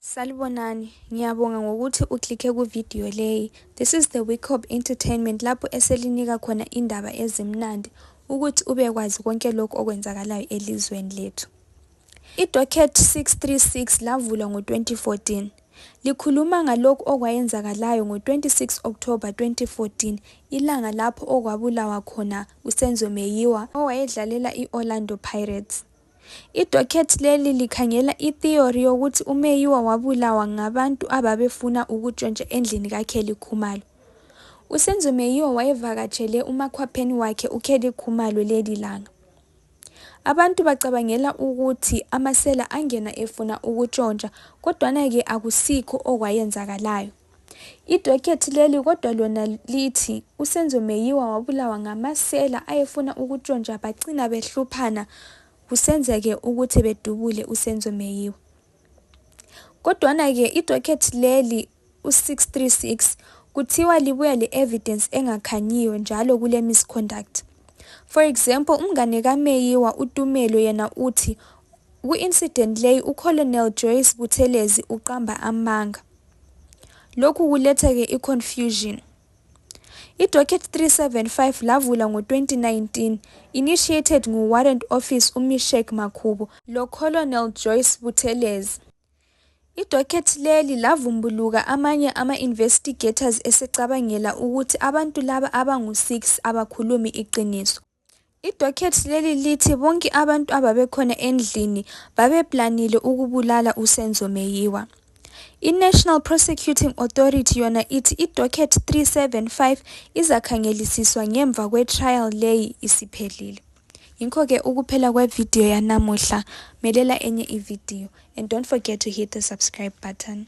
Salibonani, ngiyabonga ngokuthi uklikhe ku-video leyi. This is the Week of Entertainment lapho eselinika khona indaba ezimnandi ukuthi ubekwazi konke lokho okwenzakalayo elizweni lethu. I-Docket 636 lavulwa ngo-2014. Likhuluma ngalokhu okwayenzakalayo ngo-26 October 2014, ilanga lapho okwabulawa khona uSenzo Meyiwa owayedlalela i-Orlando Pirates. I-docket leli likhangela i-theory yokuthi uMeyiwa wabulawa ngabantu ababefuna ukutshontsha endlini kaKelly Khumalo. uSenzo Meyiwa wayevakatshele umakhwapheni wakhe uKelly Khumalo leli langa. Abantu bacabangela ukuthi amasela angena efuna ukutshontsha, kodwana-ke akusikho okwayenzakalayo. I-docket leli kodwa lona lithi uSenzo Meyiwa wabulawa ngamasela ayefuna ukutshontsha bagcina behluphana kusenzeke ukuthi bedubule uSenzo Meyiwa. Kodwana-ke i-docket leli u-636 kuthiwa libuya le-evidence engakhanyiyo njalo kule misconduct. For example, umngane kaMeyiwa uTumelo yena uthi ku-incident leyi uColonel Joyce Buthelezi uqamba amanga. Lokhu kuletha-ke i-confusion. I-Docket 375 lavula ngo-2019, initiated ngu-Warrant Office uMishek Makhubo lo-Colonel Joyce Buthelezi. I-docket leli lavumbuluka amanye ama-investigators esecabangela ukuthi abantu laba abangu-6 abakhulumi iqiniso. I-docket leli lithi bonke abantu ababekhona endlini babeplanile ukubulala uSenzo Meyiwa. I-National Prosecuting Authority yona ithi i-Docket 375 izakhangelisiswa ngemva kwe-trial leyi isiphelile. Yinko-ke ukuphela kwe-video yanamuhla. Melela enye i-video and don't forget to hit the subscribe button.